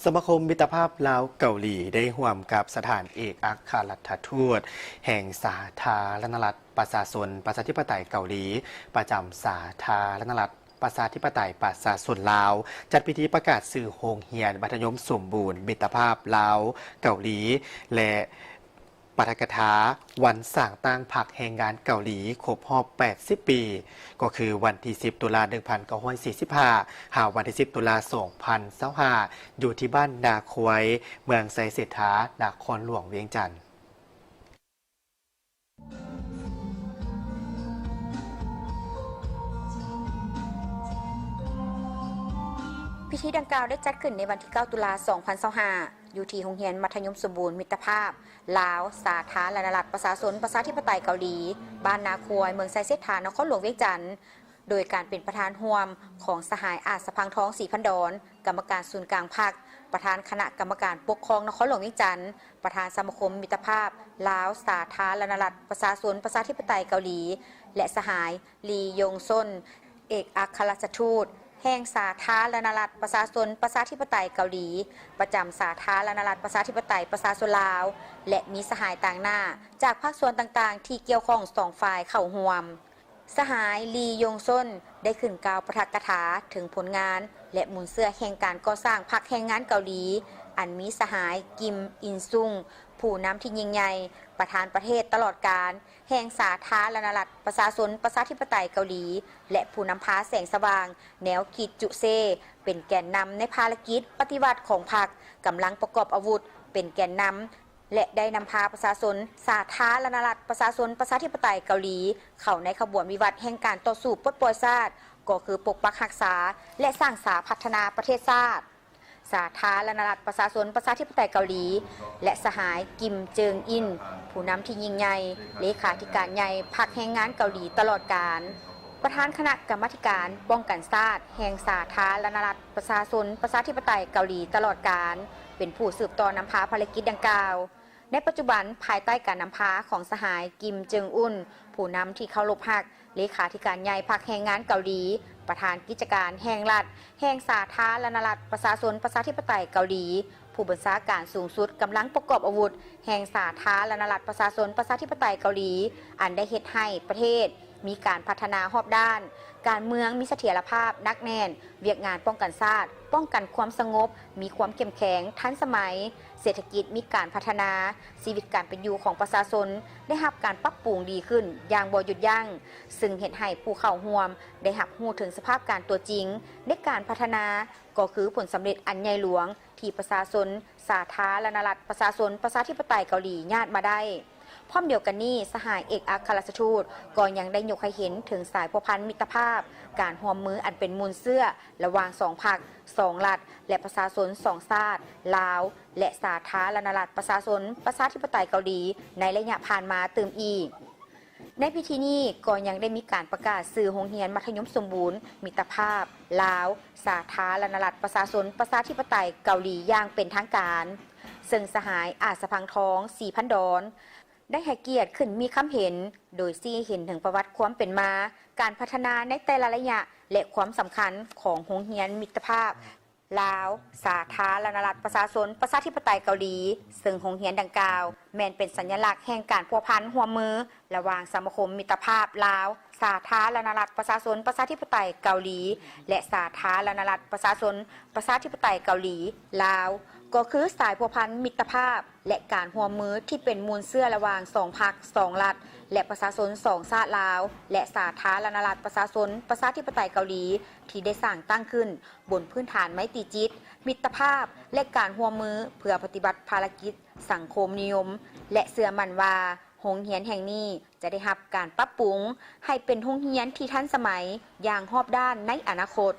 ສະມາຄົມມິດຕະພາບລາວ-ເກົາຫຼີ ໄດ້ຮ່ວມກັບສະຖານເອກອັກຄະລັດຖະທູດແຫ່ງສາທາລະນະລັດປະຊາຊົນປະຊາທິປະໄຕເກົາຫຼີ ປະຈຳສາທາລະນະລັດປະຊາທິປະໄຕປະຊາຊົນລາວ ຈັດພິທີປະກາດຊື່ໂຮງຮຽນມັດທະຍົມສົມບູນມິດຕະພາບລາວ-ເກົາຫຼີ ແລະ ປາຖະກະຖາວັນສ້າງຕັ້ງພັກແຮງງານເກົາຫຼີຄົບຮອບແປດສິບປີ ກໍຄືວັນທີສິບ ຕຸລາ ໜຶ່ງພັນເກົ້າຮ້ອຍສີ່ສິບຫ້າ ຫາວັນທີສິບ ຕຸລາ ສອງພັນຊາວຫ້າ ຢູ່ທີ່ບ້ານນາຄວາຍ ເມືອງໄຊເສດຖາ ນະຄອນຫຼວງວຽງຈັນ. ພິທີດັ່ງກ່າວໄດ້ຈັດຂຶ້ນໃນວັນທີເກົ້າ ຕຸລາ ສອງພັນຊາວຫ້າ ຢູ່ທີ່ໂຮງຮຽນມັດທະຍົມສົມບູນມິດຕະພາບລາວ ສາທາລະນະລັດປະຊາຊົນປະຊາທິປະໄຕເກົາຫຼີ, ບ້ານນາຄວາຍ, ເມືອງໄຊເສດຖາ, ນະຄອນຫຼວງວຽງຈັນ, ໂດຍການເປັນປະທານຮ່ວມຂອງສະຫາຍ ອາດສະພັງທອງ ສີພັນດອນ, ກຳມະການສູນກາງພັກ, ປະທານຄະນະກຳມະການປົກຄອງນະຄອນຫຼວງວຽງຈັນ, ປະທານສະມາຄົມມິດຕະພາບລາວ ສາທາລະນະລັດປະຊາຊົນປະຊາທິປະໄຕເກົາຫຼີ ແລະ ສະຫາຍ ລີ ຢົງຊົນ ເອກອັກຄະລັດຖະທູດແຫ່ງສາທາລະນະລັດປະຊາຊົນປະຊາທິປະໄຕເກົາຫຼີ ປະຈຳສາທາລະນະລັດປະຊາທິປະໄຕປະຊາຊົນລາວ ແລະ ມີສະຫາຍຕາງໜ້າຈາກພາກສ່ວນຕ່າງໆທີ່ກ່ຽວຂ້ອງສອງຝ່າຍເຂົ້າຮ່ວມ. ສະຫາຍ ລີ ຢົງຊົນ ໄດ້ຂຶ້ນກ່າວປາຖະກະຖາເຖິງຜົນງານ ແລະ ມູນເຊື້ອແຫ່ງການກໍ່ສ້າງພັກແຮງງານເກົາຫຼີ ອັນມີສະຫາຍ ກິມ ອິນຊຸງ ຜູ້ນຳທີ່ຍິ່ງໃຫຍ່, ປະທານປະເທດຕະຫຼອດການ ແຫ່ງສາທາລະນະລັດປະຊາຊົນປະຊາທິປະໄຕເກົາຫຼີ ແລະ ຜູ້ນຳພາແສງສະຫວ່າງແນວຄິດຈຸເຊ ເປັນແກນນຳໃນພາລະກິດປະຕິວັດຂອງພັກ, ກຳລັງປະກອບອາວຸດເປັນແກນນຳ ແລະ ໄດ້ນຳພາປະຊາຊົນສາທາລະນະລັດປະຊາຊົນປະຊາທິປະໄຕເກົາຫຼີ ເຂົ້າໃນຂະບວນວິວັດແຫ່ງການຕໍ່ສູ້ປົດປ່ອຍຊາດ ກໍຄືປົກປັກຮັກສາ ແລະ ສ້າງສາພັດທະນາປະເທດຊາດ. ສາທາລະນະລັດປະຊາຊົນປະຊາທິປະໄຕເກົາຫຼີ ແລະ ສະຫາຍ ກິມ ເຈີງອິນ ຜູ້ນຳທີ່ຍິ່ງໃຫຍ່, ເລຂາທິການໃຫຍ່ພັກແຮງງານເກົາຫຼີຕະຫຼອດການ, ປະທານຄະນະກຳມາທິການປ້ອງກັນຊາດແຫ່ງສາທາລະນະລັດປະຊາຊົນປະຊາທິປະໄຕເກົາຫຼີຕະຫຼອດການ ເປັນຜູ້ສືບຕໍ່ນຳພາພາລະກິດດັ່ງກ່າວ. ໃນປັດຈຸບັນ, ພາຍໃຕ້ການນຳພາຂອງສະຫາຍ ກິມ ເຈີງອຸນ ຜູ້ນຳທີ່ເຄົາລົບຮັກ, ເລຂາທິການໃຫຍ່ພັກແຮງງານເກົາຫຼີ, ປະທານກິດຈະການແຫ່ງລັດ ແຫ່ງສາທາລະນະລັດປະຊາຊົນປະຊາທິປະໄຕເກົາຫຼີ, ຜູ້ບັນຊາການສູງສຸດກຳລັງປະກອບອາວຸດແຫ່ງສາທາລະນະລັດປະຊາຊົນປະຊາທິປະໄຕເກົາຫຼີ, ອັນໄດ້ເຮັດໃຫ້ປະເທດມີການພັດທະນາຮອບດ້ານ, ການເມືອງມີສະຖຽນລະພາບໜັກແໜ້ນ, ວຽກງານປ້ອງກັນຊາດ, ປ້ອງກັນຄວາມສະຫງົບ ມີຄວາມເຂັ້ມແຂງ, ທັນສະໄໝ, ເສດຖະກິດມີການພັດທະນາ, ຊີວິດການເປັນຢູ່ຂອງປະຊາຊົນໄດ້ຮັບການປັບປຸງດີຂຶ້ນຢ່າງບໍ່ຢຸດຢັ້ງ, ຊຶ່ງເຮັດໃຫ້ຜູ້ເຂົ້າຮ່ວມໄດ້ຮັບຮູ້ເຖິງສະພາບການຕົວຈິງໃນການພັດທະນາ, ກໍຄືຜົນສຳເລັດອັນໃຫຍ່ຫຼວງທີ່ປະຊາຊົນສາທາລະນະລັດປະຊາຊົນປະຊາທິປະໄຕເກົາຫຼີຍາດມາໄດ້. ພ້ອມດຽວກັນນີ້, ສະຫາຍເອກອັກຄະລັດຖະທູດກໍຍັງໄດ້ຍົກໃຫ້ເຫັນເຖິງສາຍພົວພັນມິດຕະພາບ, ການຮ່ວມມືອັນເປັນມູນເຊື້ອລະຫວ່າງສອງພັກ, ສອງລັດ ແລະ ປະຊາຊົນສອງຊາດ, ລາວ ແລະ ສາທາລະນະລັດປະຊາຊົນປະຊາທິປະໄຕເກົາຫຼີ ໃນໄລຍະຜ່ານມາຕື່ມອີກ. ໃນພິທີນີ້ກໍຍັງໄດ້ມີການປະກາດຊື່ໂຮງຮຽນມັດທະຍົມສົມບູນມິດຕະພາບລາວ ສາທາລະນະລັດປະຊາຊົນປະຊາທິປະໄຕເກົາຫຼີຢ່າງເປັນທາງການ, ເຊິ່ງສະຫາຍ ອາດສະພັງທອງ ສີພັນດອນ ໄດ້ໃຫ້ກຽດຂຶ້ນມີຄຳເຫັນ ໂດຍຊີ້ໃຫ້ເຫັນເຖິງປະຫວັດຄວາມເປັນມາ, ການພັດທະນາໃນແຕ່ລະໄລຍະ ແລະ ຄວາມສຳຄັນຂອງໂຮງຮຽນມິດຕະພາບລາວ ສາທາລະນະລັດປະຊາຊົນປະຊາທິປະໄຕເກົາຫຼີ, ເຊິ່ງໂຮງຮຽນດັ່ງກ່າວແມ່ນເປັນສັນຍະລັກແຫ່ງການພົວພັນຮ່ວມມືລະຫວ່າງສະມາຄົມມິດຕະພາບລາວ ສາທາລະນະລັດປະຊາຊົນປະຊາທິປະໄຕເກົາຫຼີ ແລະ ສາທາລະນະລັດປະຊາຊົນປະຊາທິປະໄຕເກົາຫຼີ ລາວ ກໍຄືສາຍພົວພັນມິດຕະພາບ ແລະ ການຮ່ວມມືທີ່ເປັນມູນເຊື້ອລະຫວ່າງສອງພັກ, ສອງລັດ ແລະ ປະຊາຊົນສອງຊາດລາວ ແລະ ສາທາລະນະລັດປະຊາຊົນປະຊາທິປະໄຕເກົາຫຼີ ທີ່ໄດ້ສ້າງຕັ້ງຂຶ້ນບົນພື້ນຖານໄມຕີຈິດ, ມິດຕະພາບ ແລະ ການຮ່ວມມືເພື່ອປະຕິບັດພາລະກິດສັງຄົມນິຍົມ ແລະ ເຊື່ອໝັ້ນວ່າໂຮງຮຽນແຫ່ງນີ້ຈະໄດ້ຮັບການປັບປຸງໃຫ້ເປັນໂຮງຮຽນທີ່ທັນສະໄໝຢ່າງຮອບດ້ານໃນອະນາຄົດ.